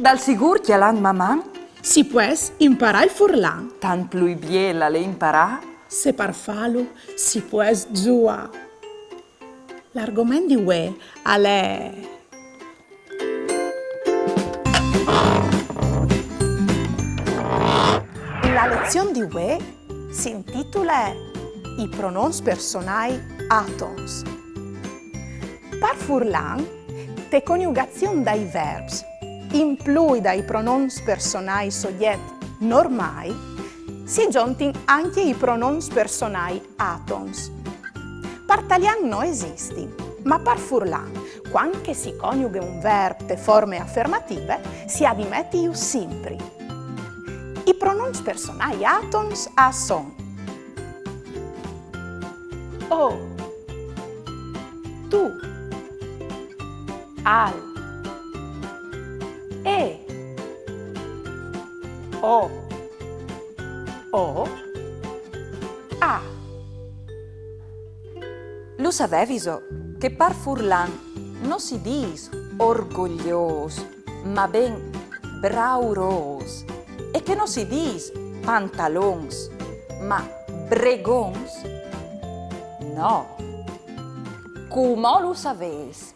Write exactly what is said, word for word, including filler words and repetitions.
Dal sigûr, cjalant Maman, si pues imparâ il furlan. Tant plui biel al è imparâ. Se par fâlu si pues zuâ. L'argoment di vuê al è... La lezion di vuê si intitule I pronons personâi atons. Par furlan, te coniugazion dai verbs, in plui dai pronons personâi sogjet normâi, si zontin ancje i pronons personâi atons. Par talian no esistin, ma par furlan, cuant che si coniughe un verb te forme afermative, si à di metiju simpri. I pronons personâi atons a son: o, tu, al, e, o, o, a. Lu savevîso che par furlan no si dîs orgogliôs, ma ben braurôs, e che no si dîs pantalons, ma bregons? No. Cumò lu savês.